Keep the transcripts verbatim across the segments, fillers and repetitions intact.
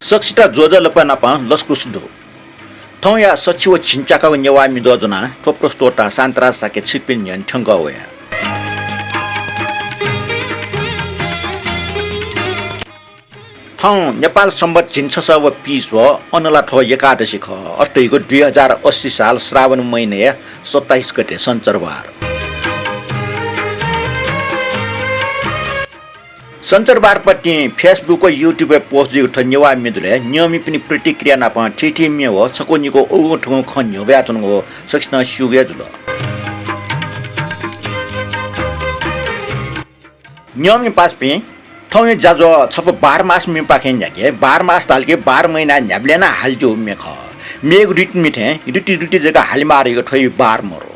सकसित ज्वजलपा नापं लसकुस दु। थौंया सछि व झिंच्याकागु नेवाः म्ये ज्वनाः थ्व प्रस्तोता शान्तराज शाक्य छिकपिनि न्ह्यःने थ्यंकः वया। थौं नेपाल संवत् झिंछसः व पीस्वः, अन ला थ्व एकादशी खः। अथे धइगु दुई हजार अस्सी साल श्रावण महिनाया सत्ताइस गते सञ्चरबार। सञ्चरबारपतिं Facebook व YouTube य् post जुइगु थ्व नेवाः म्ये दुलय् नियमितपिनि प्रतिक्रिया नापं थीथी म्ये व छकू निकू उगु थुगु खँ न्ह्यब्वयाच्वनागु सकसिनं स्यूगु हे जुल। नियमित पासापिं, थौंया ज्याझ्वः छपु बार मास म्येपाखें न्ह्याके। बार मास धाल कि बार महिना न्ह्याबलें नं हालेत्यंगु म्ये खः। म्येगु रीतिमिथें रुति रुति जक हालेमाः धइगु थ्व बार मरु।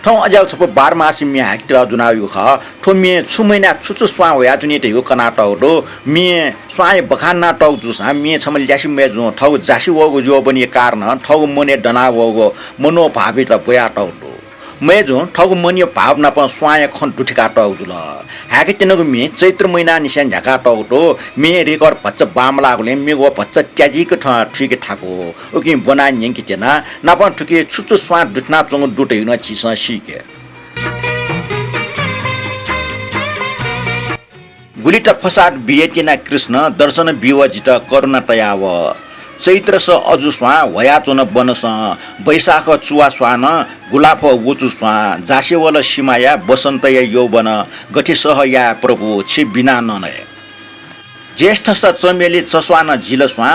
थौं अज्याःगु छपु बार मास म्ये हाकेत ज्वनावयागु खः। थ्व म्ये छु महिनाय् छु छु स्वां वयाच्वनी धइगु कनातःगु दु। म्ये स्वांया बखान यानातःगु जूसां म्ये छम्ह ल्यासे मय्जुं थःगु जासे वःगु यौवनया कारणं थःगु मनय् दनावःगु मनोभावयात ब्वयातःगु दु। मय्जुं थःगु मनया भाव नापं स्वांया खँ दुथ्याकातःगु जुल। हाकेत्यनागु म्ये चैत्र महिनानिसें न्ह्याकातःगु दु। म्ये record भचा बांमलाःगुलिं म्येगु भचा त्याजिक थ्व थुइके थाकु। उकिं ब्वनाः न्यंके त्यना। नापं थुकी छु छु स्वां दुथ्यानाच्वंगु दु धइगु नं झीसं सीके। गुलि त फसाद बियात्यना कृष्ण, दर्शन बीव जितः करुणा तयाव। चैत्रस अजू स्वां ह्वयाच्वन बनसं, बैशाख चुवा स्वां नं गुलाफ वचु स्वां, जासे वल सिमाया बसन्तया यौवन, गथे सह याये प्रभु छि बिना नं हे। ज्येष्ठस चमेली चस्वां नं जिल स्वां,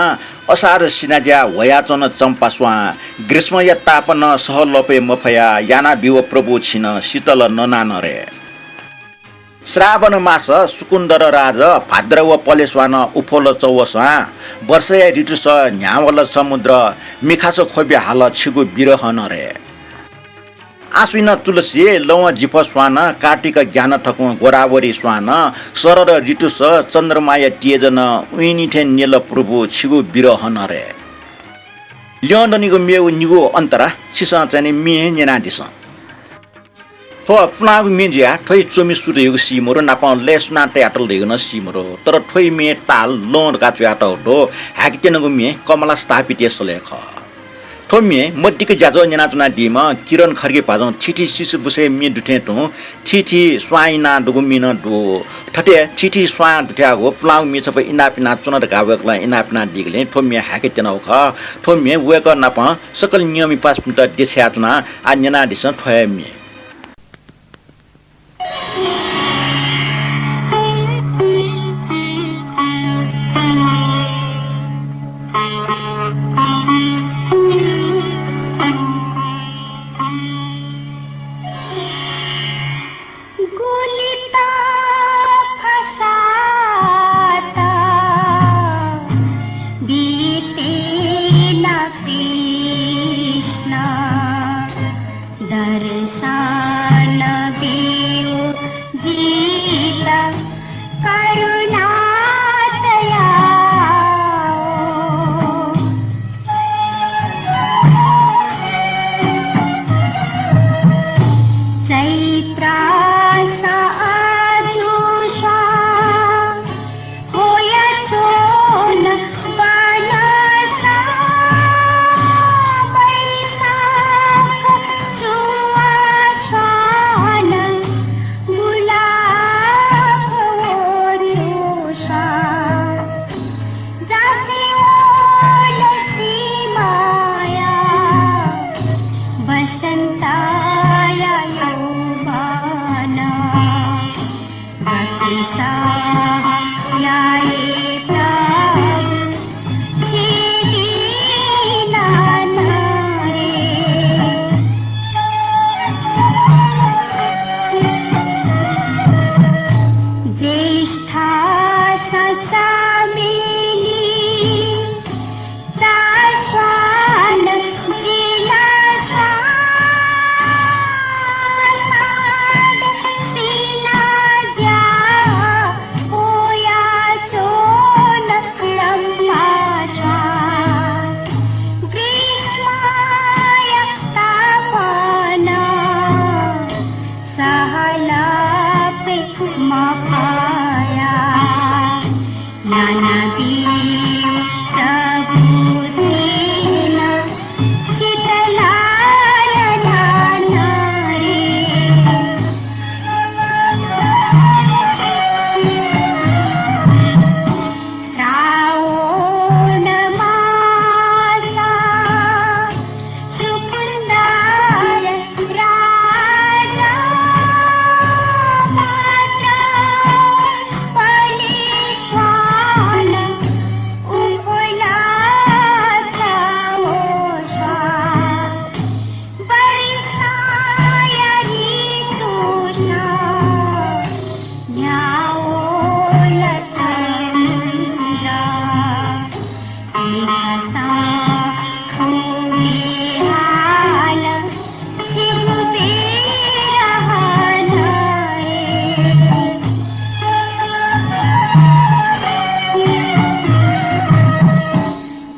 असार सिनाज्या ह्वयाच्वन चम्पा स्वां, ग्रीष्मया ताप नं सह लपे मफया, याना बिव प्रभु छिं शीतल नना नं रे। श्रावण मास सुकुन्दर राज, भाद्र व पलेस्वां नं उफोल चौव स्वां, वर्षया ऋतुस न्ह्यावल समुद्र, मिखास ख्वबि हाल छिगु बिरह नं रे। आश्विन तुलसी लवं जिफ स्वां नं, कार्तिक ज्ञान थकुं गोदावरी स्वां नं, शरद ऋतुस चन्द्रमाया तेज नं, उइनि थें न्यल प्रभु छिगु बिरह नं रे। ल्यं दनिगु म्येगु निगू अन्तरा छिसं चाहिँ नि म्ये हे न्यनादिसँ। थ्व पुलांगु म्ये जुयाः थ्वइ च्वमि सु धइगु सी मरु, नापं लय् सुनां तयातल धइगु नं सी मरु। तर थ्वइ म्ये ताल लं धकाः च्वयातःगु दु। हाकेत्यनागु म्ये कमला स्थापितया सलय् खः। थ्व म्ये मदिक्क ज्याझ्वः न्यनाच्वनादीम्ह किरण खड्गी भाजुं थीथी सिसबुसय् म्ये दुथें तुं थीथी स्वां इनाः दुगु म्ये नं दु। थथे थीथी स्वां दुथ्याःगु पुलांगु म्ये छपु इनाप यानाच्वन धकाः वय्कलं इनाप यानादीगुलिं थ्व म्ये हाकेत्यनागु खः। थ्व म्ये वय्कः नापं सकल नियमित पासापिन्त देछायाच्वना। आः न्यनादिसँ थ्व हे म्ये।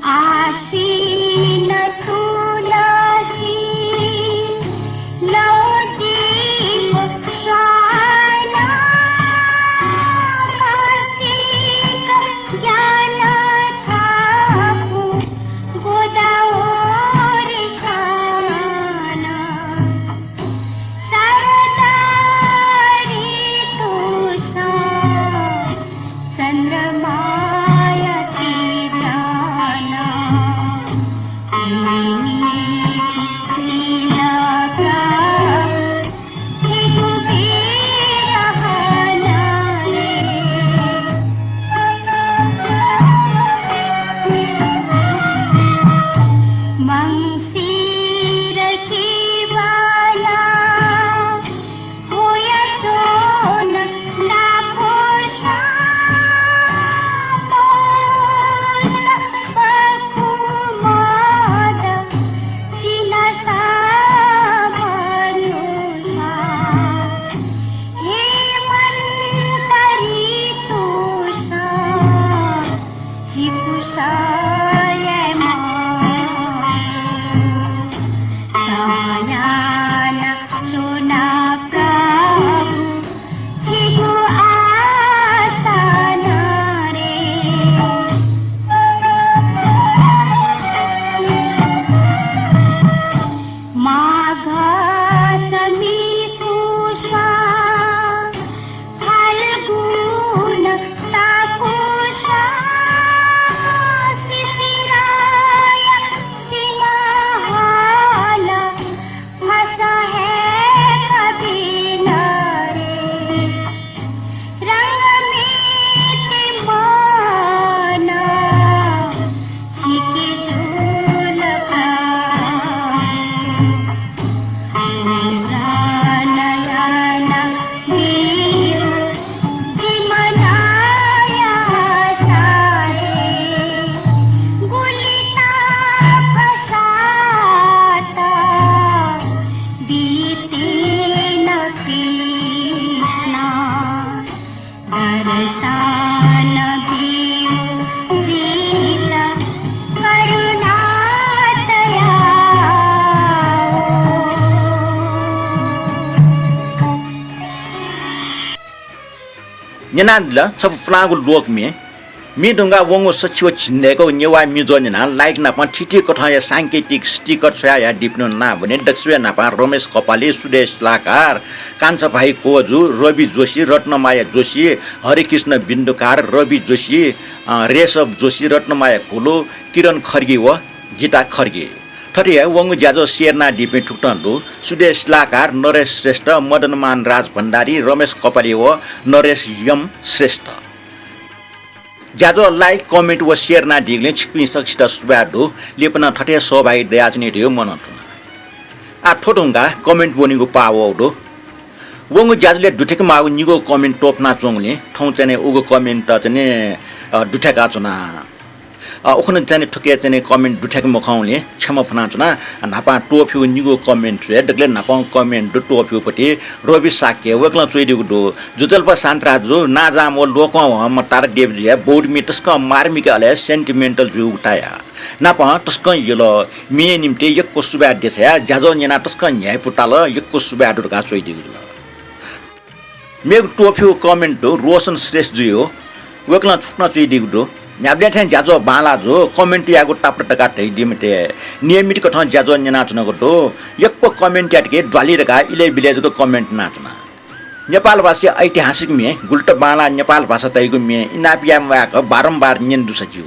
आश्विन तुलसी लौजीप श्वान, कार्तिक ज्ञान थापु गोदावरी श्वान। शरद ऋतुसा चन्द्रमाया तिजाना। मंसिर की बाला हुया चोन नापोसा पोसा पकुमादा सिनासा भानुसा हेमन्त ऋतुसा माघ समी कुसा फाल्गुन ताकुसा सिसिराया सिंहला फसा हे कबिना रे। रंग मिति माना सिके जुलका। न्यनादिल छपु पुलांगु लोक म्ये। म्ये धुंकाः वंगु सछि व झिंदय्‌क नेवाः म्ये ज्वः न्यनाः like नापं थीथी कथंया सांकेतिक sticker छ्वयाहयादीपिनिगु नां वने दक्वसिबय् न्हापां रमेश कपाली, सुदेश लाकार, कान्छा भाइ कोजु, रवि जोशी, रत्नमाया जोशी, हरिकृष्ण बिन्दुकार, रवि जोशी, अ, रेशव जोशी, रत्नमाया घोलो, किरण खड्गी व गीता खड्गी। थथे हे वंगु ज्याझ्वः share यानादीपिं थुकथं दु, सुदेश लाकार, नरेश श्रेष्ठ, मदनमान राज भण्डारी, रमेश कपाली व नरेश यम श्रेष्ठ। ज्याझ्वः like, comment व share यानादीगुलिं छिकपिं सकसित सुभाय् दु। लिपा नं थथे सहभागी दयाच्वनी धइगु मनंतुना। आः थ्व धुंकाः comment ब्वनीगु पाः वःगु दु। वंगु ज्याझ्वलय् दुथ्याकेमाःगु निगू comment त्वःफुनाच्वंगुलिं थौं चाहिँ नि उगु comment चाहिँ नि, अ, दुथ्याकाच्वना। अ, उखुन्हु चाहिँ नि थुके चाहिँ नि comment दुथ्याके मखंगुलिं क्षमा फ्वनाच्वना। न्हापां त्वःफिगु निगू comment च्वये, दकलय् न्हापां comment दु त्वःफिगु पति रवि शाक्य, वय्‌कलं च्वयादीगु दु। जुजल्पा शान्तराजु, नांजाःम्ह व लोकंह्वाःम्ह तारादेवजुया बौद्ध म्ये तसकं मार्मिक अले sentimental जूगु ताया। नापं तसकं यल, म्येया निंतिं यक्व सुभाय् देछाया, ज्याझ्वः न्यनाः तसकं न्ह्याइपु ताल, यक्व सुभाय् दु धकाः च्वयादीगु जुल। मेगु त्वःफिगु comment दु, रोशन श्रेष्ठ जुया, वय्‌कलं थुकथं च्वयादीगु दु। न्ह्याबलें थें ज्याझ्वः बांलाः जू, comment यायेगु तापात धकाः धयादी मते। नियमित कथं ज्याझ्वः न्यनाच्वनागु दु। यक्व comment यात कि द्वाली धकाः इलय् बिलय् जक comment यानाच्वना। नेपाल भाषाया ऐतिहासिक म्ये, गुलि त बांलाः नेपाल भाषा धइगु म्ये इनाप याये म्वायेक बारम्बार न्यने दुसा ज्यू।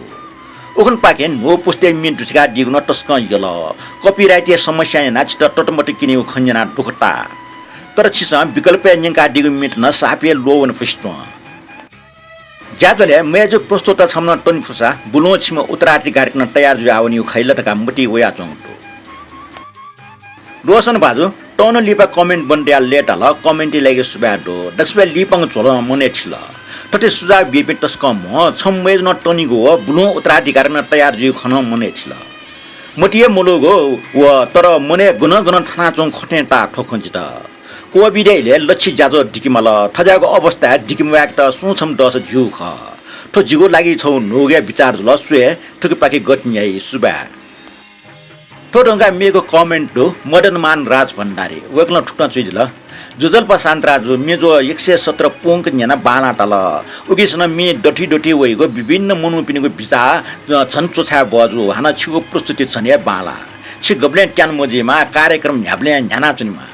उखुन्हुपाखें न्हू पुस्ताया म्ये दुथ्याकादीगु नं तसकं यल। Copyright या समस्यां यानाः छितः ततमत क्यनीगु खँ न्यनाः दुःख ताः। तर छिसं विकल्पय् न्यंकादीगु म्येत नं साप हे ल्वःवने फुसि च्वं। ज्याझ्वलय् मय्‌जु प्रस्तोता छम्ह नं तनि फुसा बुलुं छिम्ह उत्तराधिकारीत नं तयार जुयावनीगु खइ ला धकाः मतिइ वयाच्वंगु दु। रोशन भाजु, तःन्हु लिपा comment ब्वने धयाः लय्‌ताल, comment यायेगु सुभाय् दु। दक्वसिबय् लिपांगु झ्वलं मनय् थिल। थथे सुझाव बीपिं तसकं म्हो, छम्ह मय्जुं तनीगु व बुलुं उत्तराधिकारी नं तयार जुइगु खँ नं मनय् थिल। मतिइ मलूगु व तर मनय् गनं गनं थानाच्वंगु खँथें ताः थ्व खँ जितः। कोभिडया इलय् लच्छि ज्याझ्वः दिके माल, थज्याःगु अवस्थाय् दिके म्वायेकेत सुं छम्ह दःसा ज्यू खः। थ्व जिगु लागि छगू न्हूगु हे बिचाः जुल, स्वये, थुकिपाखे गथे याइ, सुभाय्। थ्व धुंकाः मेगु comment दु, मदनमान राज भण्डारी। वय्कलं थुकथं च्वयादिल, ज्वजलपा शान्तराजु, म्ये ज्वः एक सय सत्र पूवंक न्यनाः बांलाः ताल। उकिसनं म्ये दथुइ दथुइ वइगु विभिन्न मनूपिनिगु बिचाः झन च्वछाये बहःजू। हानं छिगु प्रस्तुति झन हे बांलाः। छि गबलें त्याने मजुइमा, कार्यक्रम न्ह्याबलें न्ह्यानाच्वनेमा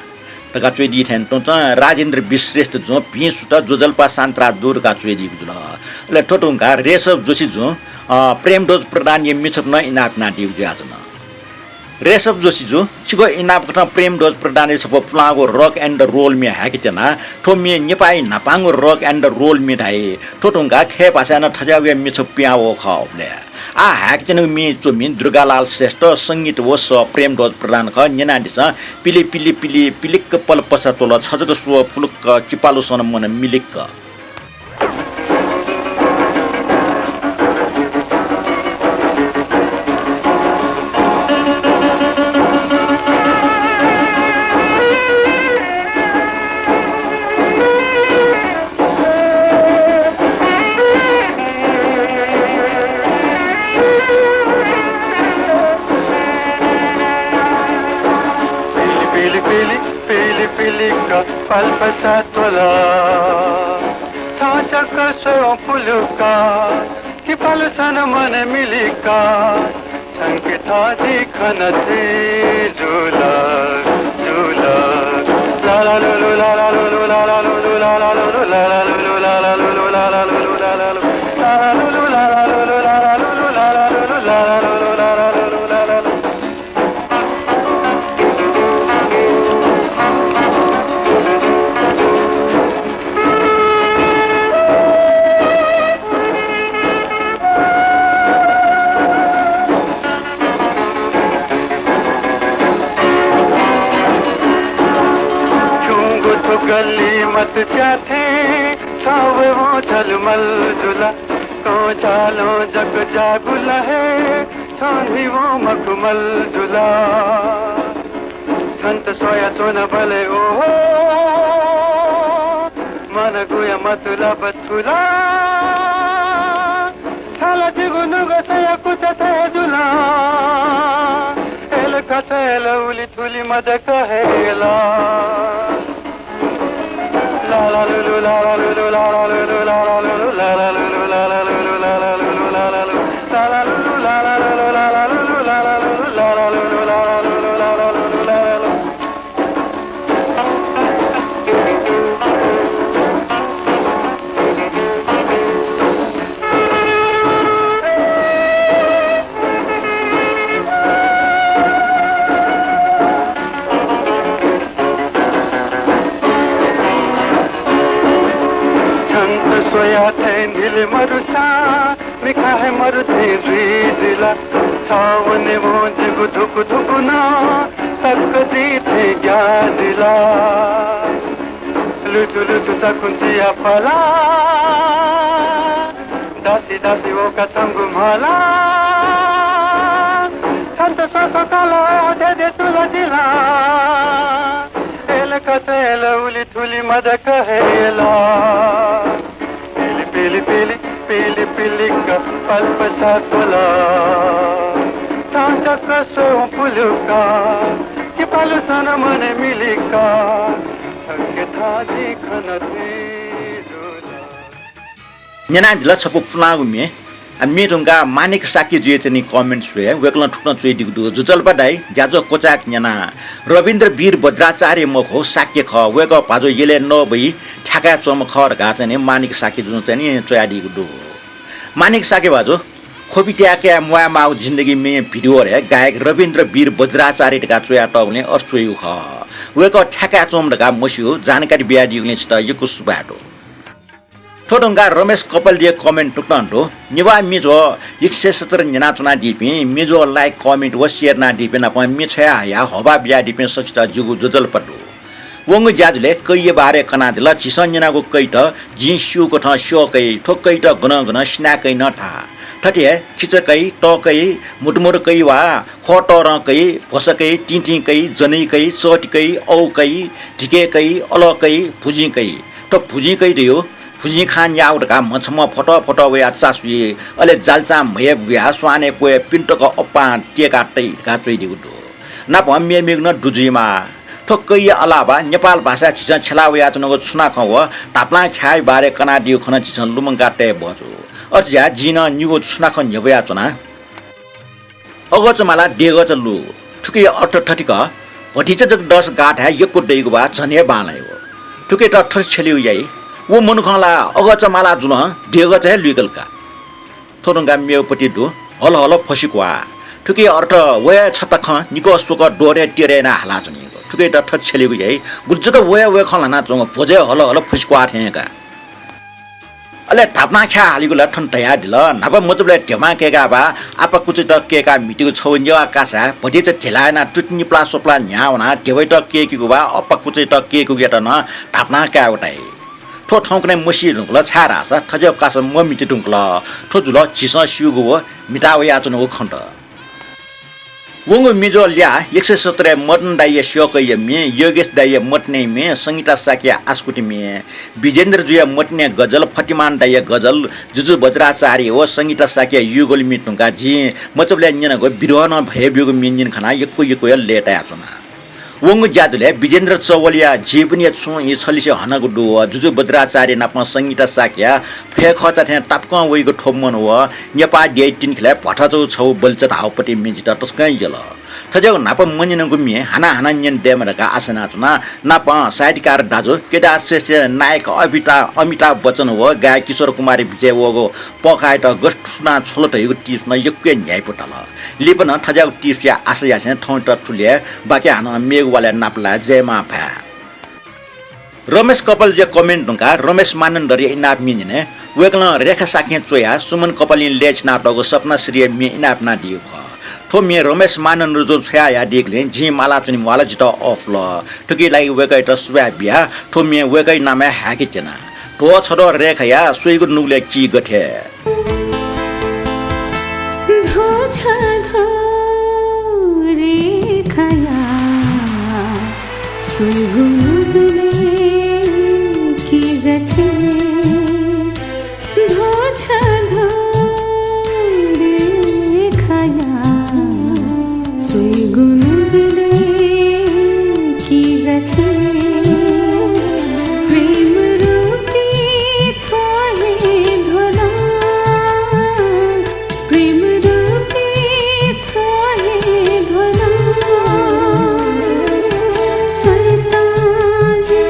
धकाः च्वयादी थें तुं चं राजेन्द्र विश्रेष्ठ जुं भिं सुत ज्वजलपा शान्तराजु धकाः च्वयादीगु जुल। अले थ्व धुंकाः रेशव जोशी जुं, अ, प्रेमध्वज प्रधानया म्येछपु नं इनाप यानादीगु जुयाच्वन। रेशव जोशी जु, छिगु इनाप कथं प्रेमध्वज प्रधानया छपु पुलांगु Rock and Roll म्ये हाय्के त्यना। थ्व म्ये नेपाःया न्हापांगु Rock and Roll म्ये धाइ। थ्व धुंकाः खय् भाषाय् नं थज्याःगु हे म्ये छपु पिहां वःगु खः उबलय्। आः हाय्के त्यनागु म्ये च्वमि दुर्गालाल श्रेष्ठ, संगीत व सः प्रेमध्वज प्रधान खः। न्यनादिसँ, पिले पिले पिले पिलिक्क पलपसा त्वल, छ जक स्व फुलुक्क, किपालु सन मन मिलिक्क। पिलि, पिलि, पिलि, पिलि, पिलिक्क पलपसा त्वल। छं जक स्वयेवं पुलुक्क, किपालु सन मन मिलिक्क। छंके थः जि खन थें जुल, जुल। ला ला लु लु, ला ला लु लु, ला ला लु लु, ला ला लु लु, ला ला लु लु, ला ला लु लु, ला ला लु लु, ला ला लु लु, ला ला लु लु, ला ला लु लु, ला ला लु लु, ला ला लु लु, ला ला लु लु। खिउँगु थ्व गल्ली मत च्याथें छावय् वं झलमल जुल। कं झालं जक जाःगुला हे छं न्हिवं मखुमल जुल। छन्त स्वयाच्वनाबलय् ओहो, मनगुया मतलब थुला। छाला जिगु नुगः सया कुचा थें जुला। एल कचेल उलि थुलि मदय्क हे ला। छन्त स्वयाथें न्हिले मरुसा, मिखा हे मरु थें जुइ जिला। छावने वं जिगु धुकु धुकु नं, तक्क दी थें ग्या जिला। लुचु लुचु सकुन्चिया फला, दासी दासी वःका छंगु मला। छन्त स्वस्व काल धे धे तुला जिला। एल कचेल उलि थुलि मदय्क हे ला। पिलि पिलि पिलि, पिलि पिलिक्क पलपसा त्वल। छं जक स्वयेवं पुलुक्क, किपालु सन मन मिलिक्क। छंके थः जि खन थें जुल। न्यनादिल छपु पुलांगु म्ये। आ, म्ये धुंकाः मानिक शाक्य जुया च्वनी comment स्वये। वय्कलं थुकथं च्वयादीगु दु, ज्वजलपा दाइ, ज्याझ्वः क्वचाय्क न्यना। रविन्द्र वीर वज्राचार्य मखु, शाक्य खः। वय्कः भाजु यलय् नःबइ थाकाय् च्वंम्ह खः धकाः च्वनी मानिक शाक्य जुं च्वनी च्वयादीगु दु। मानिक शाक्य भाजु, ख्वपि त्याकाये म्वायेमाःगु जिन्दगी म्ये video-य् गायक रविन्द्र वीर वज्राचार्य धकाः च्वयातःगुलिं अथे च्वयागु खः। वय्कः थाकाय् च्वंम्ह धकाः मस्यू, जानकारी बियादीगुलिं छितः यक्व सुभाय् दु। थ्व धुंकाः रमेश कपालीया comment थुकथं दु, नेवाः म्ये ज्वः एक सय सत्र न्यनाच्वनादीपिं, म्ये ज्वः like, comment व share यानादीपिं नाप म्ये छ्वया हयाः हःबः बियादीपिं सकसित जिगु ज्वजलपा दु। वंगु ज्याझ्वलय् कैया बारे कनादिल। झीसं न्यनागु कैत जिं स्यूकथं स्यः कै, थ्व कैत गनं गनं सिनाः कै नं धाः। थथे हे खिचा कै, तः कै, म्हुतुम्हुतु कै वा ख्वः तःधं कै, भ्वसा कै, तिंतिं कै, जनै कै, चःति कै, औ कै, धिके कै, अलः कै, भुजिं कै। थ्व भुजिं कै धइगु भुजिं खान याःगु धकाः म्ह छम्हं फतः फतः वयाः चा सुइ, अले जालचां म्हय् बुयाः स्वानय् क्वय् पिने तक अप्पां त्यय्काः तइ धकाः च्वइदीगु दु। नापं मेमेगु नं दु जुइमाः। थ्व कैया अलावा नेपाल भाषाय् झीसं छ्यला वयाच्वनागु छुनाखँ व धापलां ख्याःया बारे कनादीगु खँ नं झीसं लुमंकाः तये बहःजू। अथे जुयाः जिं नं निगू छुनाखँ न्ह्यब्वयाच्वना। अगःचा मालाः देगःचा लूगु। थुकिया अर्थ थथे खः, भतिचा जक दःसा गाथाय् यक्व दइगु वा झन हे बांलाइगु। थुकियात थथे छ्यलेगु याइ, व मनुखं ला अगःचा मालाः जुलं देगःचा हे लुइकल का। थ्व धुंकाः मेगु पति दु, हलहल फसिक्वाः। थुकिया अर्थ व हे छता खँ निकः स्वकः द्वहरय् तिरय् यानाः हालाच्वनीगु। थुकियात थथे छ्यलेगु याइ, गुलि जक व हे व हे खँ ल्हानाच्वंगु भ्वजय् हलहल फसिक्वाः थें का। अले धापलां ख्याः हालीगु ला थन धयादिल। न्हापा मचाबलय् ध्यबां कय्काः वा आपाकुचायात कय्काः म्हितीगु छगू नेवाः कासाय् भतिचा धिला यानाः तुति निपलाः स्वपलाः न्ह्याः वनाः ध्यबायात कय्केगु वा अपाकुचायात कय्केगुयात नं धापलां कायेगु धाइ। थ्व थौंकन्हय् मसी धुंकल, छाय्धाःसा थज्याःगु कासा मम्हिते धुंकल। थ्व जुल झीसं स्यूगु व म्हिता वयाच्वनागु खँ दु। वंगु मिजोया ल्याः एक सय सत्रय् मदन दाइया स्यः कैया म्ये, योगेश दाइया मतिनाया म्ये, संगीता शाक्यया आसकुति म्ये, विजेन्द्र जुया मतिनाया गजल, फतिमान दाइया गजल, जुजु बज्राचार्य व संगीता शाक्यया युगल म्ये धुंकाः जिं मचाबलय् न्यनागु विद्वहनं भय् ब्यूगु म्ये न्यने खनाः यक्व यक्व हे लय्तायाच्वना। वंगु ज्याझ्वलय् विजेन्द्र चौवलिया जीवनया छुं ई छलिसे हनागु दु व जुजु बज्राचार्य नाप संगीता शाक्यया फय् खःचा थें तापाकं वइगु थ्व मन व नेपाः देय् तिनिखिलय् भथाचाउ छगू बलिचा धाःगु पति म्ये जितः तसकं यल। थज्याःगु न्हापा मन्यनागु म्ये हानं हानं न्यने दयेमा धकाः आशा यानाच्वना। नापं साहित्यकार दाजु केदार श्रेष्ठया नायक अमिता-, अमिताभ बच्चन व गायक किशोर कुमारया बिचय् वःगु पःखाःयात गथे थुनाः छ्वल धइगु tips नं यक्व हे न्ह्याइपु धाल। लिपा नं थज्याःगु tipsया आशा यासें थौंयात थुलि हे, बाकी हानं मेगु वालय् नापलाये। जय मांभाय्। रमेश कपालजुया comment धुंकाः रमेश मानन्धरया इनाप म्ये न्यने। वय्कलं रेखा शाक्यं च्वयाः सुमन कपालीं लय् चिनातःगु सपना श्रीया म्ये इनाप यानादीगु खः। थ्व म्ये रमेश मानन्धरजुं छ्वयाहयादीगुलिं जिं मालाच्वने म्वाःल, जितः अःपुल। थुकिया लागि वय्कःयात सुभाय् बियाः थ्व म्ये वय्कःया नामय् हाय्के त्यना। ध्वछद्वः रेखाया स्वइगु नुगलय् की गथे। ध्वछद्वः रेखाया स्वइगु नुगलय् की गथे। ध्वछद्वः रेखाया स्वइगु नुगलय् की गथे। प्रेम रूपी थ्व हे ध्वलं, प्रेम रूपी थ्व हे ध्वलं, स्वइतां जि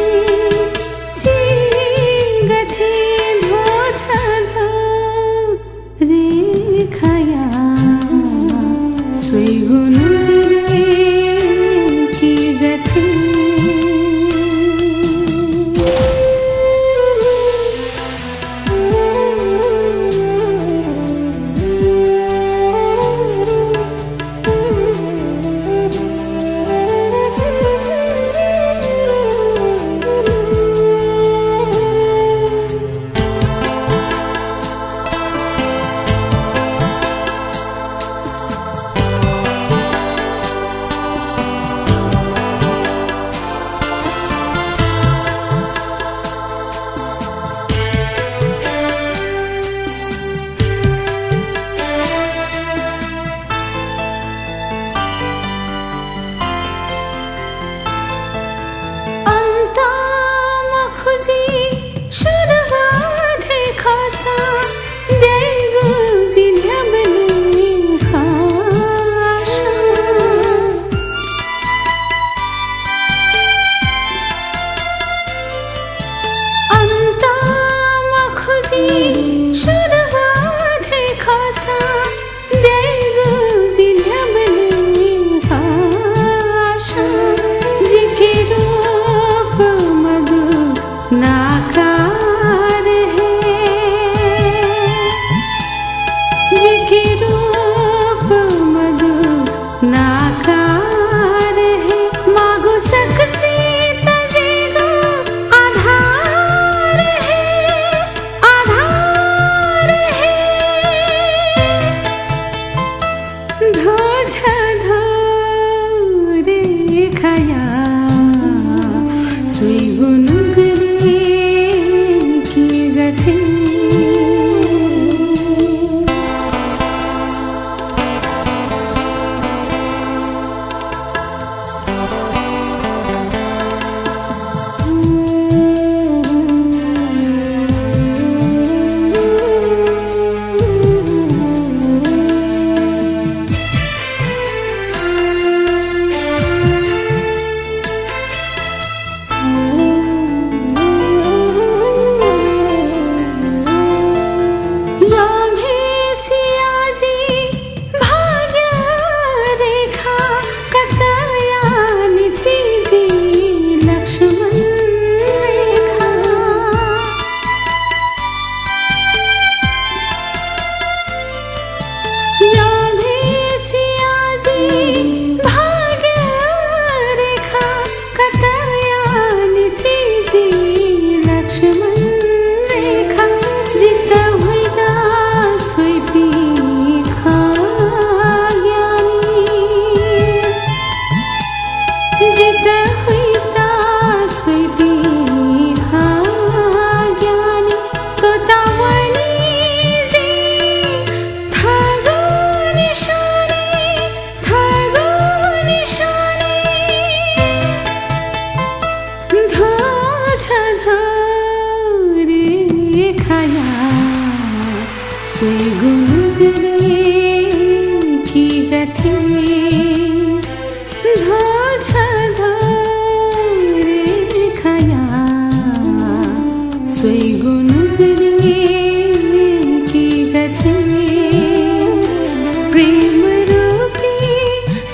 प्रेम रूपी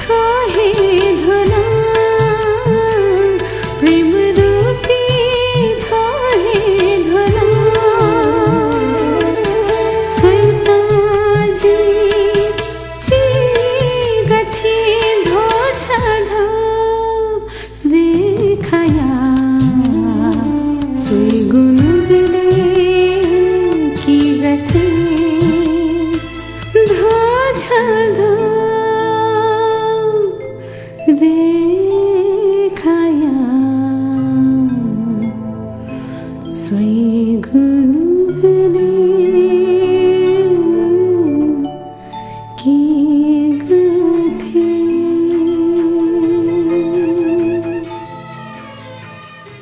थ्व हे ध्वलं, प्रेम रूपी थ्व हे ध्वलं। स्वइतां जिं चिगथे ध्वछध रेखाया स्वइगु नुगलय् कि गथे ध्वछध रेखाया स्वइगु नुगलय् कि गथे।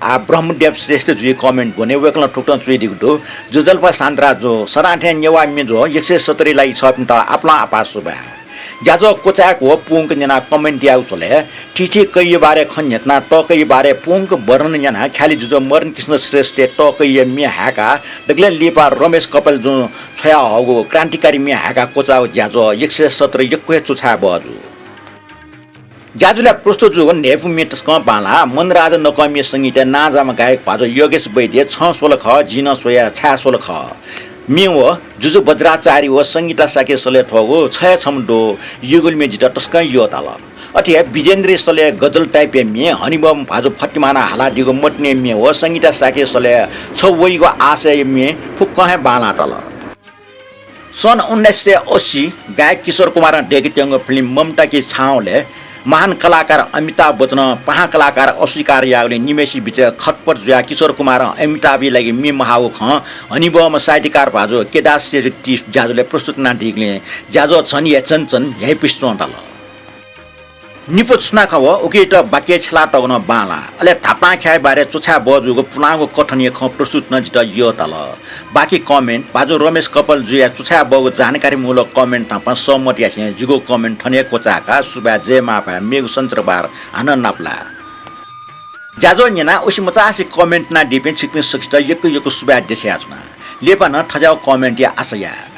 आ, ब्रह्मदेव श्रेष्ठ जुइ comment ब्वने, वय्कलं थुकथं च्वयादीगु दु। जुजल्पा शान्तराज जु, सदां थें नेवाः म्ये जु एक सय सत्तरी लागि छपिन्त आपालं आपाः सुभाय्। ज्याझ्वः क्वचायेगु व पूवंक न्यनाः comment यायेगु झ्वलय् थीथी कय्या बारे खँ न्ह्यथनाः तःकय्या बारे पूवंक वर्णन यानाः ख्यालि जुजु मदन कृष्ण श्रेष्ठया तःकय्या म्ये हाय्काः दकलय् लिपा रमेश कपाल जुं छ्वयाहःगु क्रान्तिकारी म्ये हाय्काः क्वचाःगु ज्याझ्वः एक सय सत्र यक्व हे चुछाय् बहःजू। ज्याझ्वलय् प्रस्तुत जूगु न्हय्पु म्ये तसकं बांलाः। मनराजा नकःमिया संगीतय् नांजाःम्ह गायक भाजु योगेश वैद्य छं स्वल खः, जिं नं स्वया छाय् स्वल खः। म्ये व जुजु वज्राचार्य व संगीता शाक्य सलय् थ्वःगु छ हे छम्ह दु, यःगु म्ये जितः तसकं यःताल। अथे हे विजेन्द्रया सलय् गजल type-या म्ये, हनेबहःम्ह भाजु फतिमानं हालादीगु मतिनाया म्ये व संगीता शाक्य सलय् छ वइगु आशयया म्ये फुक्कं हे बांलाः ताल। सन् उन्नाइस सय अस्सी गायक किशोर कुमारं दय्केत्यंगु film ममता की छाँवलय् महान कलाकार अमिताभ बच्चनं पाहां कलाकार अस्वीकार याःगुलिं निम्हय्सिया बिचय् खटपट जुयाः किशोर कुमारं अमिताभया लागि म्ये महाःगु खँ हनेबहःम्ह साहित्यकार भाजु केदार शेट्टी ज्याझ्वलय् प्रस्तुत यानादीगुलिं ज्याझ्वः झन हे झन झन न्ह्याइपुसे च्वंताल। निपु छुनाखँ व उकियात बाकि छ्यलातःगु नं बांलाः। अले धापांख्याःया बारे चुछाय् बहःजूगु पुलांगु कथनया खँ प्रस्तुत नं जितः यःताल। बाकी comment भाजु रमेश कपाल जुया चुछाय् बहःगु जानकारीमूलक comment नाप सहमत यासें जिगु comment थन हे क्वचाय्काः सुभाय्, जय मांभाय्, मेगु सञ्चरबार हानं नापलाये। ज्याझ्वः न्यनाः उसे मचासे comment यानादीपिं छिकपिं सकसित यक्व यक्व सुभाय् देछानाच्वना। लिपा नं थज्याःगु comment-या आशा याये।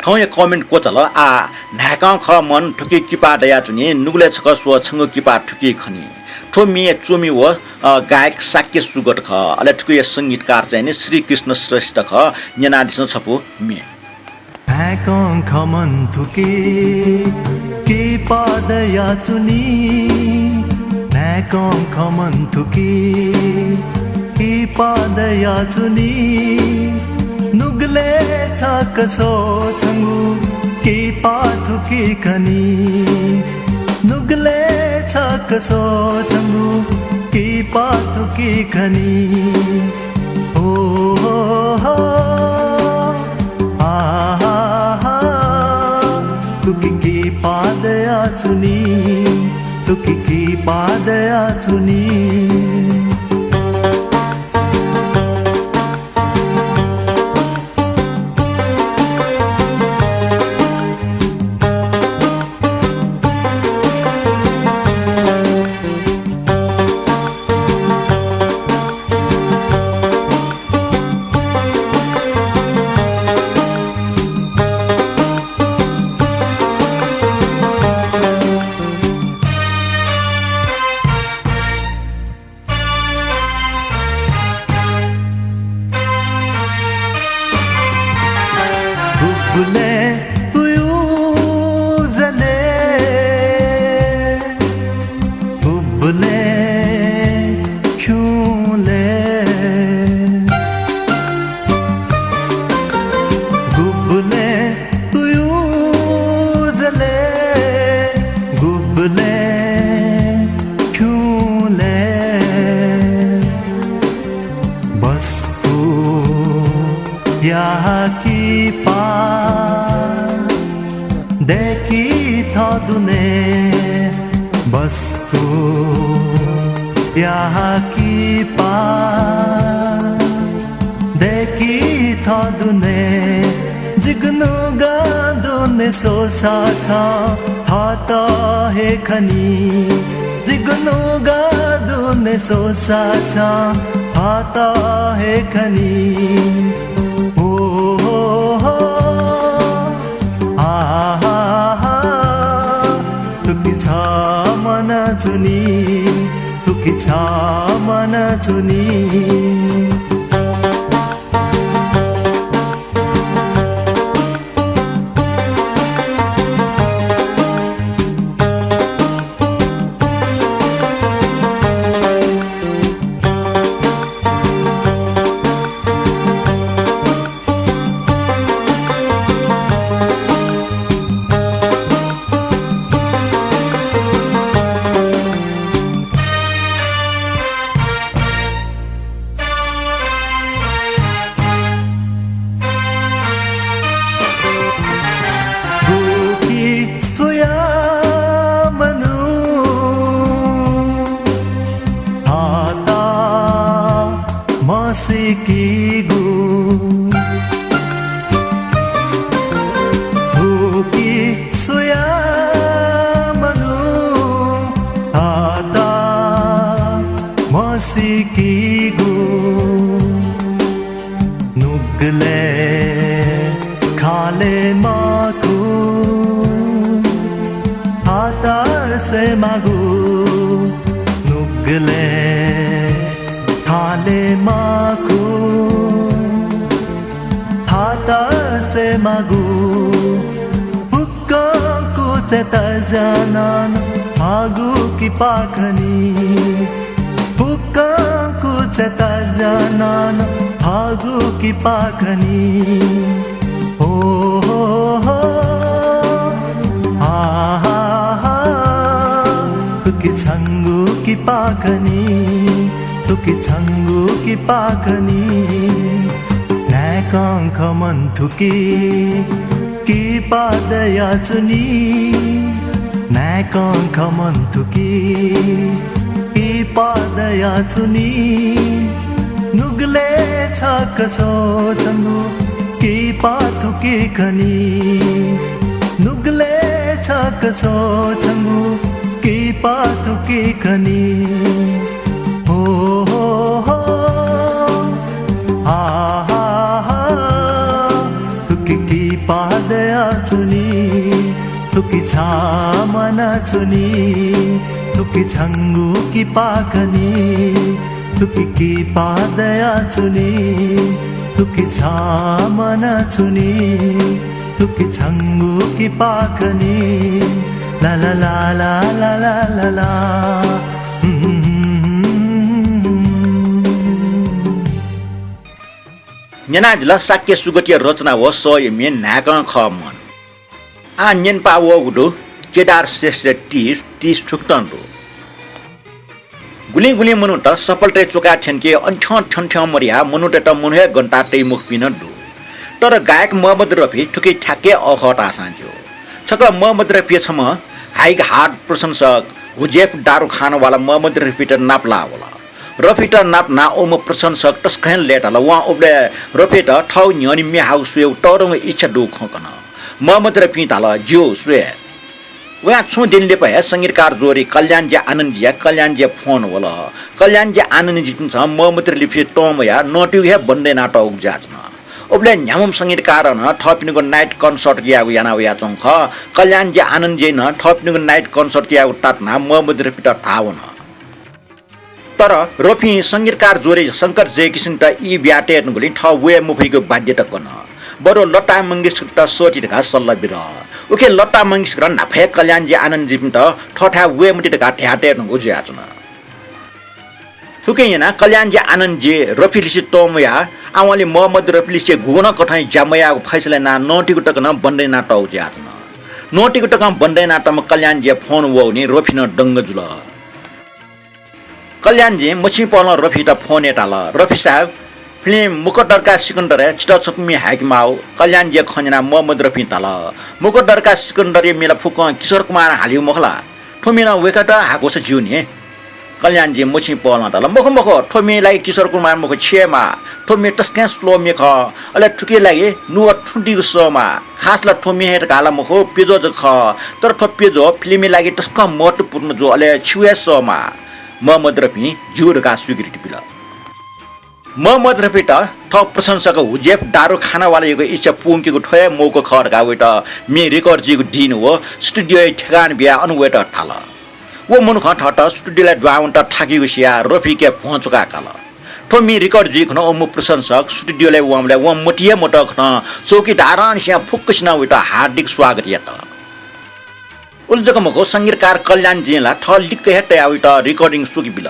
थौंया comment क्वचाल। आः न्हाय्कं खः मन थुकी किपा दयाच्वनी, नुगलय् छकः स्व छंगु किपा थुकी खनी। थ्व म्ये च्वमि व, अ, गायक शाक्य सुगत खः। अले थुकिया संगीतकार चाहिँ नि श्रीकृष्ण श्रेष्ठ खः। न्यनादिसँ छपु म्ये। न्हाय्कं खः मन थुकी किपा दयाच्वनी, न्हाय्कं खः मन थुकी किपा दयाच्वनी। नुगलय् छकः स्व छंगु किपा थुकी खनी। नुगलय् छकः स्व छंगु किपा थुकी खनी। ओ हो हो, आ हा हा, थुकी किपा दयाच्वनी, थुकी किपा दयाच्वनी। गुबलें तुयु जले, गुबलें खिउँले, गुबलें तुयु जले, गुबलें खिउँले। बस्तुया किपा दय्की थः दुने, बस्तुया किपा दय्की थः दुने। जिगु नुगः दुने स्वसा छं थःत हे खनी। जिगु नुगः दुने स्वसा छं थःत हे खनी। ओ हो हो, आ हा हा, तुनी, थुकी छामना तुनी। थुकी स्वया मनु हाता मसिकीगु। थुकी स्वया मनु हाता मसिकीगु। नुगलय् खाले माकु हाता स्वये मागु। नुगलय् खाले माकु हाता स्वये मागु। फुक्कं कुचाय् तज्यानान हागु कि पाखनी। फुक्कं कुचाय् तज्यानान हागु कि पाखनी। हो, हो, हो। हा, हा, हा। थुकी छंगु कि पाखनी। थुकी छंगु कि पाखनी। न्हाय्कं खमन थुकी कि पादया चुनी। न्हाय्कं खमन थुकी कि पादया चुनी। नुगलय् छक सोचंगु कि पाथुकी खनी। नुगलय् छक सोचंगु कि पाथुकी खनी। हो, हो, हो। हा, हा, हा। थुकी कि पादया चुनी। थुकी छामना चुनी। थुकी छंगु कि पाखनी। थुकी कि पादया चुनी। थुकी छामना चुनी। थुकी छंगु कि पाखनी। ला, ला, ला। न्यनादिल शाक्य सुगतया रचना व सःया म्ये न्हाय्कं खः मन। आः न्यनेपाः वःगु दु केदार श्रेष्ठया टिस, टिस थुकथं दु। गुलिं गुलिं मनूत सफलताय् च्वकाः थ्यंके अन्थ्यं थ्यंथ्यं मदयाः मनूतय्त मनू हे गन्ताः तइ मखुपिं नं दु। तर गायक मोहम्मद रफी थुकी ठ्याक्कै अःखः धाःसां ज्यू। छकः मोहम्मद रफीया छम्ह हाइग हार्ट प्रशंसक हुजेफ दारुखानवाला मोहम्मद रफीत नापलाः वल। रफीत नापनाः उम्ह प्रशंसक तसकं हे लय्ताल। वं उबलय् रफीत थःगु न्ह्यःने म्ये हाःगु स्वयेगु तःधंगु इच्छा दुगु खँ कन। मोहम्मद रफीं धाल, ज्यू, स्वये। वयां छुं दिं लिपा हे संगीतकार जोडी कल्याणजी आनन्दजीया कल्याणजीया फोन वल। कल्याणजी आनन्दजीपिन्सं मोहम्मद रफीयात तंम्वयाः नटिगु हे बन्द यानातःगु जुयाच्वन। उबलय् न्ह्याम्ह संगीतकारं नं थःपिनिगु night concert यायेगु याना वयाच्वंगु खः। कल्याणजी आनन्दजीं नं थःपिनिगु night concert यायेगु तातुनाः मोहम्मद रफीत धाः वन। तर रफीं संगीतकार जोडी शंकर जयकिशनयात ई बियातये धुंगुलिं थः वये मफइगु बाध्यता कन। बरु लता मंगेशकरयात सःति धकाः सल्लाह बिल। उकिं लता मंगेशकरं न्हापा हे कल्याणजी आनन्दजीपिन्त थःथाय् वये मते धकाः धयातये धुंगु जुयाच्वन। थुकिं यानाः कल्याणजी आनन्दजी रफी लिसे तंम्वयाः आवंलि मोहम्मद रफी लिसे गुगुं नं कथं ज्या मयायेगु फैसला यानाः नटिगु तक नं बन्द यानातःगु जुयाच्वन। नटिगु तकं बन्द यानातःम्ह कल्याणजीया फोन वःगुलिं रफी नं दंग जुल। कल्याणजीं मछिंपहलं रफीत फोन यात धाल, रफी साहेब, फिल्म मुकद्दर का सिकन्दरय् छितः छपु म्ये हाय्के माःगु। कल्याणजीया खँ न्यनाः मोहम्मद रफीं धाल, मुकद्दर का सिकन्दरया म्ये ला फुक्कं किशोर कुमारं हालीगु मखु ला? थ्व म्ये नं वय्कःयात हाकूसा ज्यू नि। कल्याणजीं मछिंपहलं धाल, मखु, मखु, थ्व म्येया लागि किशोर कुमार मखु, छि हे माः। थ्व म्ये तसकं slow म्ये खः। अले थुकिया लागि नुगः थुतिगु सः माः। खास ला थ्व म्ये हे धकाः ला मखु, प्यज्वः जक खः। तर थ्व प्यज्वः फिल्मया लागि तसकं महत्त्वपूर्ण जू, अले छिगु हे सः माः। मोहम्मद रफीं ज्यू धकाः स्वीकृति बिल। मोहम्मद रफीत थः प्रशंसक हुजेफ दारुखानावालायागु इच्छा पूवंकेगु थ्व हे मौका खः धकाः वयात म्ये record जुइगु दिं व studio-या ठेगाना बियाः अन वयेत धाल। व मनुखं थःत स्टुडियोलय् दुहां वनेत थाकीगु सियाः रफीके भ्वं चुकाः काल। थ्व म्ये record जुइखन अम्मू प्रशंसक स्टुडियोलय् वंबलय् वं मतिइ हे मतःखन चौकीदारंनिसें फुक्कसिनं वइत हार्दिक स्वागत यात। उलि जक मखु, संगीतकार कल्याणजीं ला थः लिक्क हे तयाः वइत recording स्वके बिल।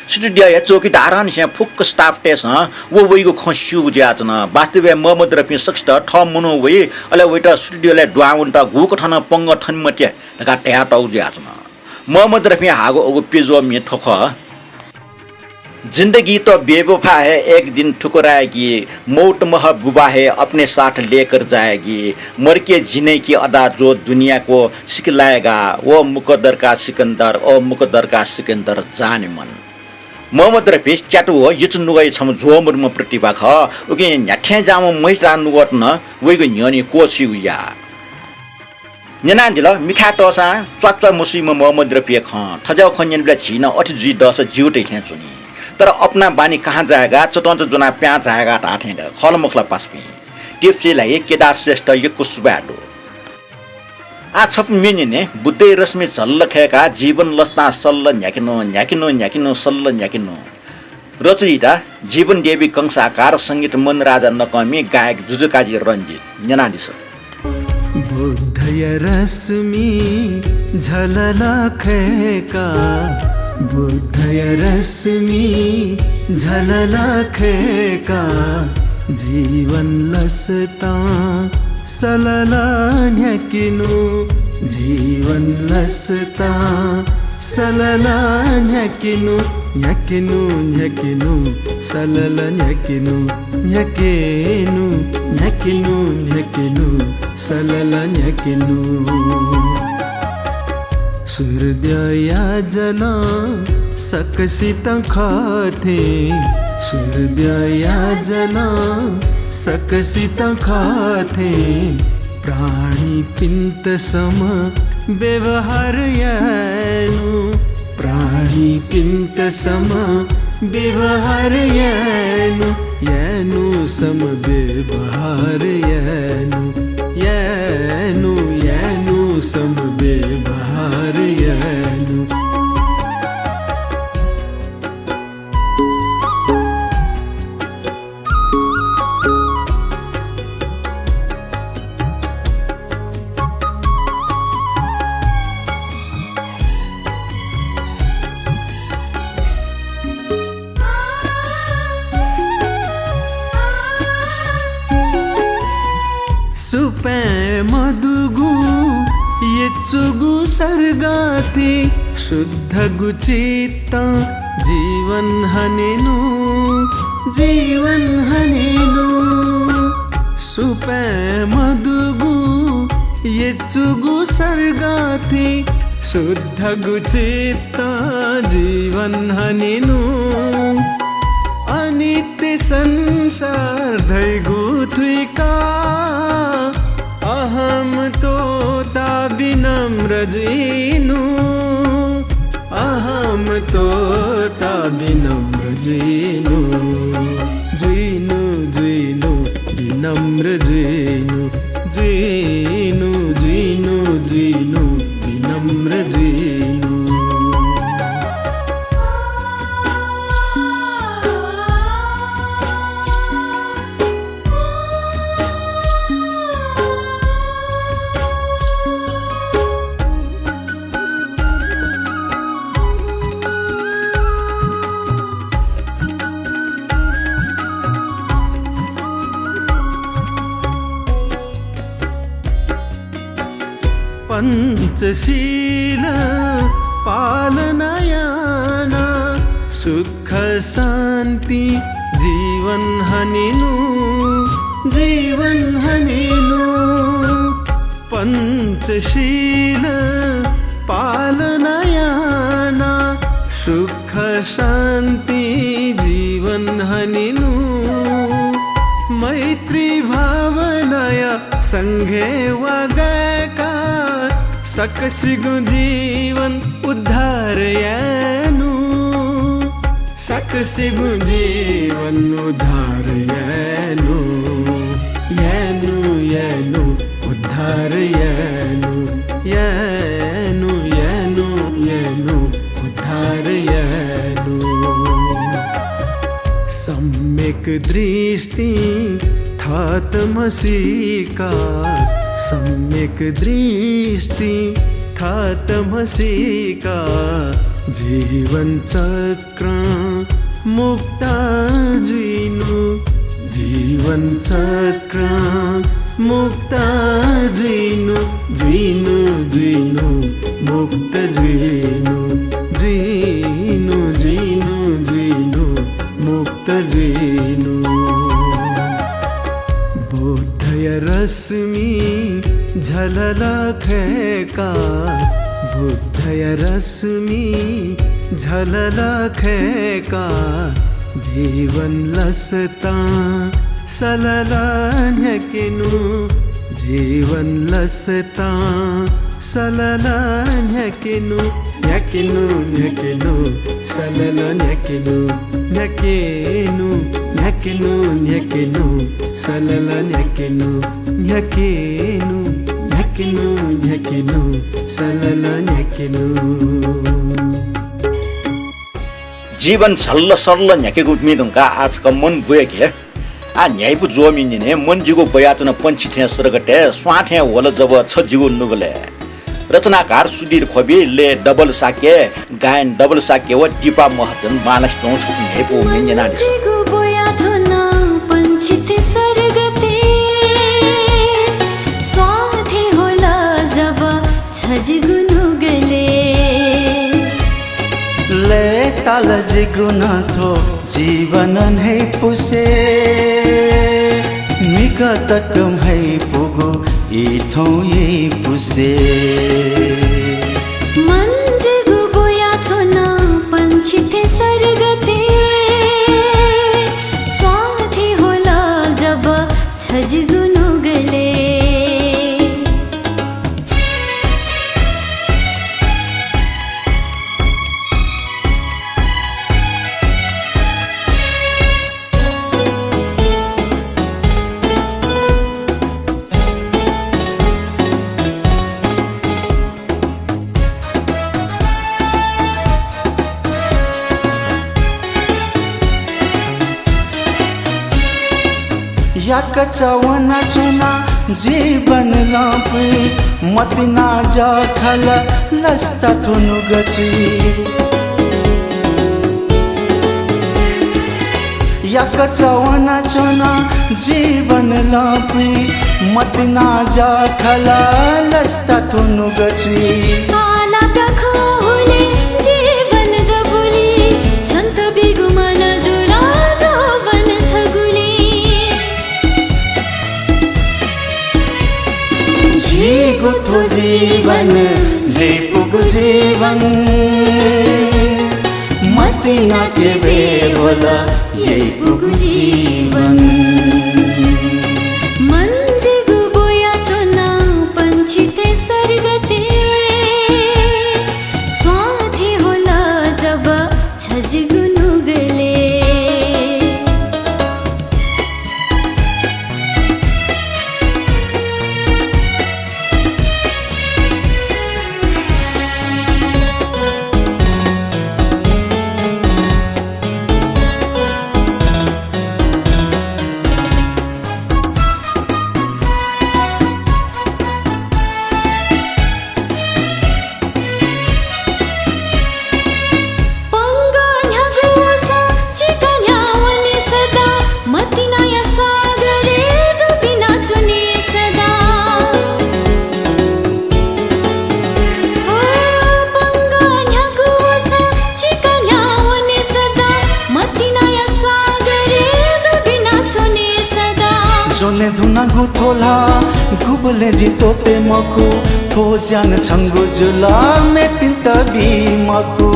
स्टुडियोया चौकीदारंनिसें फुक्क staff-तय्‌सं व वइगु खँ स्यूगु जुयाच्वन। वास्तवय् मोहम्मद रफीं सकसित थः मनू वइ, अले वइत स्टुडियोलय् दुहां वनेत गुकथं नं पंगः थने मते धकाः धयातःगु जुयाच्वन। मोहम्मद रफीं हाःगु अगु प्यजः म्ये थ्व खः। जिंदगी तो बेवफा है, एक दिन ठुकराएगी, मौत महबूबा है, अपने साथ लेकर जाएगी, मर के जीने की अदा जो दुनिया को सिखलाएगा, ओ मुकद्दर का सिकंदर, ओ मुकद्दर का सिकंदर जाने मन। मोहम्मद रफी च्यातू व यचु नुगःया छम्ह ज्वःमदुम्ह प्रतिभा खः। उकिं न्ह्याथें जाःम्ह महित्रा नुगःत नं वइगु न्ह्यःने क्वःछिइगु याः। न्यनादिल, मिखाय् तःसां च्वाच्वा मसुइम्ह मोहम्मद रफीया खँ। थज्याःगु खँ न्यनेबलय् झी नं अथे जुइ दःसा ज्यू धइथें च्वनी। तर अपना बानी कहाँ जाएगा, चतंचा ज्वनाः प्यां झायेगा धाःथें खः ला मखु ला पासापिं? टिप्सया लागि केदार श्रेष्ठ यक्व सुभाय् दु। आः छपु म्ये न्यने, बुद्धया रश्मि झल्ल खय्‌काः जीवन लसतां सल्ल न्ह्याकेनु, न्ह्याकेनु, न्ह्याकेनु, सल्ल न्ह्याकेनु। रचयिता जीवन देवी कंसाकार, संगीत मन राजा नकःमि, गायक जुजुकाजी रंजित। न्यनादिसँ। बुद्धया रश्मि झलल खय्‌काः, बुद्धया रश्मि झलल खय्‌काः, जीवन लसतां सलल न्ह्याकेनु, जीवन लसतां सलल न्ह्याकेनु, न्ह्याकेनु, न्ह्याकेनु, सलल न्ह्याकेनु, न्ह्याकेनु, न्ह्याकेनु, न्ह्याकेनु, सलल न्ह्याकेनु। सूर्यया जलं सकसितं खः थें, सूर्यया जलं सकसितं खः थें, प्राणीपिन्त सम व्यवहार यायेनु, प्राणीपिन्त सम व्यवहार यायेनु, यायेनु सम व्यवहार यायेनु, यायेनु, यायेनु सम व्यवहार यायेनु। सुपाँय् मदुगु यचुगु सर्गं थें शुद्धगु चित्तं जीवन हनेनु, जीवन हनेनु। सुपाँय् मदुगु यचुगु सर्गं थें शुद्धगु चित्तं जीवन हनेनु। अनित्य संसार धइगु थुइकाः अहमतोता विनम्र जुइनु, अहमतोता विनम्र जुइनु, जुइनु, जुइनु, विनम्र जुइनु, जुइनु, जुइनु, जुइनु, विनम्र जुइनु। पञ्चशील पालना यानाः सुख शान्ति जीवन हनेनु, जीवन हनेनु। पञ्चशील पालना यानाः सुख शान्ति जीवन हनेनु। मैत्री भावनाया संघय् वा गायेकाः सकसिगुं जीवन उद्धार यायेनु। सकसिगुं जीवन उद्धार यायेनु, यायेनु, यायेनु, उद्धार यायेनु, यायेनु, यायेनु, यायेनु, दृष्टिं थःत म्हसीका, सम्यक दृष्टिं थःत म्हसीका, जीवन चक्रं मुक्त जुइनु, जीवन चक्रं मुक्त जुइनु, जुइनु, जुइनु, मुक्त जुइनु, जुइनु, जुइनु, जुइनु, मुक्त जुइनु। बुद्धया रश्मि झलल खय्‌का, बुद्धया रश्मि झलल खय्‌का, जीवन लसतां सलल न्ह्याकेनु, जीवन लसतां सलल न्ह्याकेनु, न्ह्याकेनु, न्ह्याकेनु, सलल न्ह्याकेनु, न्ह्याकेनु, न्ह्याकेनु, न्ह्याकेनु, सलल न्ह्याकेनु, न्ह्याकेनु, न्ह्याकेनु, न्ह्याकेनु, सलल न्ह्याकेनु। जीवन झल्ल सर्ल न्ह्याकेगु म्ये धुंकाः आः छकः मन ब्वय्‌के। आः न्ह्याइपु ज्वःमि न्यने, मन जिगु ब्वयाच्वन पंक्षी थें सर्गतय्, स्वां थें ह्वल जब छ जिगु नुगलय्। रचनाकार सुधीर ख्वबि, लय् डबल शाक्य, गायन डबल शाक्य व दीपा महर्जन। बांलासे च्वंगु छकू न्ह्याइपु म्ये न्यनादिसँ। मन जिगु ब्वयाच्वन पंक्षी थें सर्गतय्, स्वां थें ह्वल जब छ जिगु नुगलय्। लय्ताल जिगु नं थ्व जीवन न्ह्याइपुसे, म्हिगः तक म्ह्याइपुगु ई थौं याइपुसे। मन जिगु ब्वयाच्वन पंक्षी थें सर्गतय्, स्वां थें ह्वल जब छ जिगु नुगलय्। याकःचा वनाच्वना जीवन लँपुइ, मतिना जःखल लसता थ्व नुगः चुइ। याकःचा वनाच्वना जीवन लँपुइ, मतिना जःखल लसता थ्व नुगः चुइ। काला प्याखं हुले जीवन दबुली, छन्त बिगु मन जुल जौवन छगुली। झीगु थ्व जीवन, न्ह्याइपुगु जीवन, मतिना के बेहोल याइपुगु जीवन। मन जिगु ब्वयाच्वन पंक्षी थें सर्गतय्, स्वां थें ह्वल जब छ जिगु नुगलय्। पंगः न्ह्यागु वसः चिकन्ह्याः वने सदां, मतिनाया सागरय् दुबिना च्वने सदां। ओ, पंगः न्ह्यागु वसः चिकन्ह्याः वने सदां, मतिनाया सागरय् दुबिना च्वने सदां। ज्वने धुनागु थ्व ल्हाः गुबलें जि त्वःते मखु, थ्व ज्यान छंगु जुल, मेपिन्त बी मखु।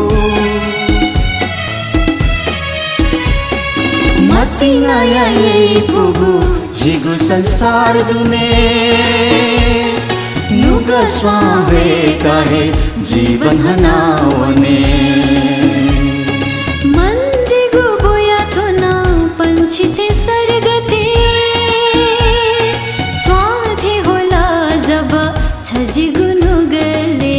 मतिनाया याइपुगु झीगु संसार दुने, नुगः स्वां वय्काः हे जीवन हनावने। मन जिगु ब्वयाच्वन पंक्षी थें सर्गतय्, स्वां थें ह्वल जब छ जिगु नुगलय्।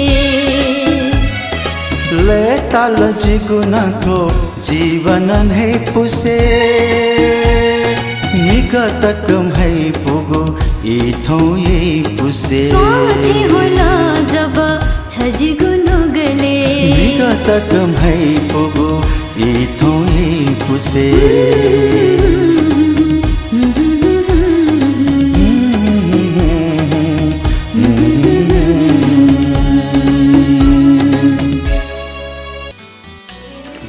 लय् ताल जिगु नं थ्व जीवन न्हय्‌पुसे, निगः तक म्हाइपुगु ई थौं यइपुसे। स्वाति हुल जब छ जिगु नुगलय्। निगः तक म्हाइपुगु ई थौं यइपुसे।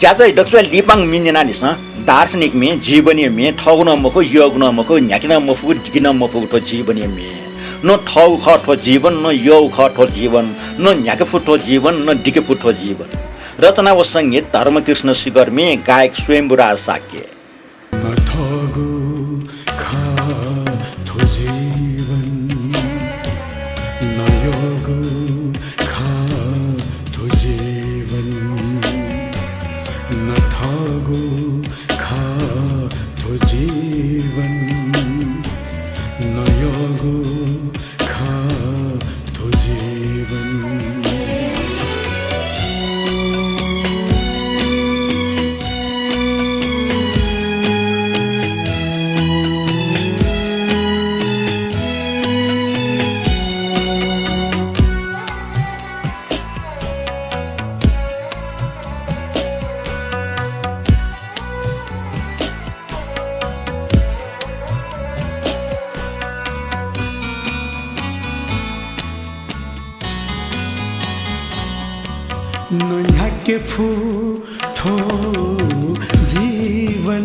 ज्याझ्वः दक्वस्वां लिपांगु म्ये न्यनादिसँ। दार्शनिक म्ये, जीवनया म्ये, थःगु नं मखु, यःगु नं मखु, न्ह्याके नं मफुगु, दिके नं मफुगु थ्व जीवनया म्ये। न थःगु खः थ्व जीवन, न यःगु खः थ्व जीवन, न न्ह्याके फु थ्व जीवन, न दिके फु थ्व जीवन। रचना व संगीत धर्मकृष्ण शिखरमी, गायक स्वयम्भूराज शाक्य। न थःगु खः थ्व जीवन, न यःगु खः थ्व जीवन, न थःगु खः थ्व जीवन, न यःगु खः थ्व जीवन। न न्ह्याके फु थ्व जीवन,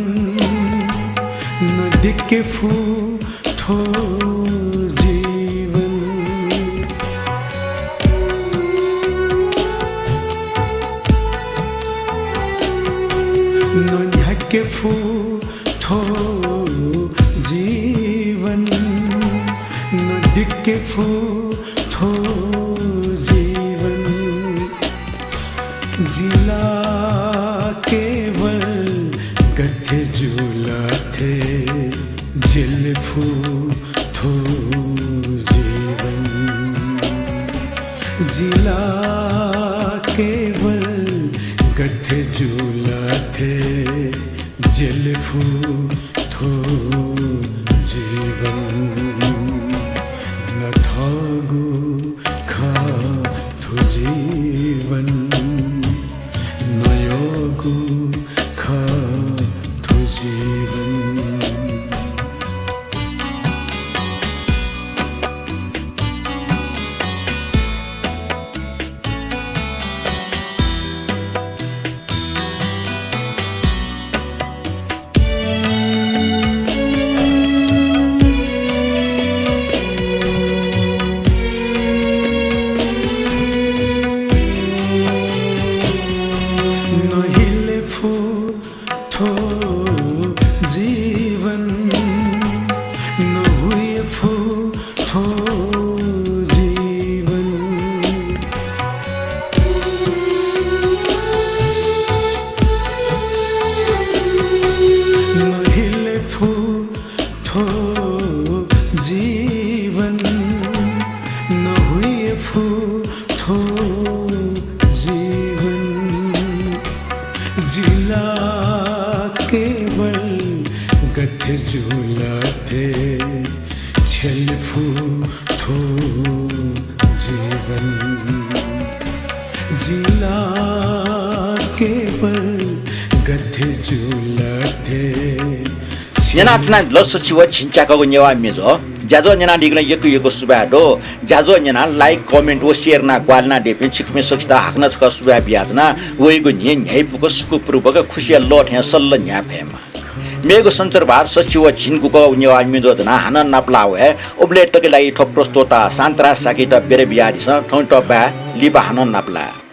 न दिके फु थ्व जीवन। न न्ह्याके फु थ्व जीवन, न दिके फु थ्व जीवन। जि ला केवल गथे जुल थें ज्यले फु थ्व जीवन। जि ला केवल गथे जुल थें ज्यले फु थ्व जीवन। न थःगु खः थ्व जीवन, न यःगु खः थ्व जीवन। न हिले फु थ्व जीवन, न हुये फु थ्व जीवन। न हिले फु थ्व जीवन, न हुये फु थ्व जीवन। जि ला केवल गथे जुल थें छ्यले फु थ्व जीवन। जि ला केवल गथे जुल थें न्यनाच्वनादिल सच्छि व झिंच्याकागु नेवाः म्ये ज्याझ्वः। ज्याझ्वः न्यनादीगुलिं यक्व यक्व सुभाय् दु। ज्याझ्वः न्यनाः like, comment व share यानाः ग्वाहालि यानादीपिं छिकपिं सकसित हाकनं छकः सुभाय् बियाच्वना। वइगु न्हि न्ह्याइपुक सुखपूर्वक खुसिया लः थें सल्ल न्ह्याये फयेमा। मेगु सञ्चरभार सच्छि व झिंगुकागु नेवाः म्ये ज्याझ्वः ज्वनाः हानं नापलाः वये। उबलय् तक लागि थ्व प्रस्तोता शान्तराज शाक्ययात बिदा बियादिसँ। थौंयात बाय्, लिपा हानं नापलाये।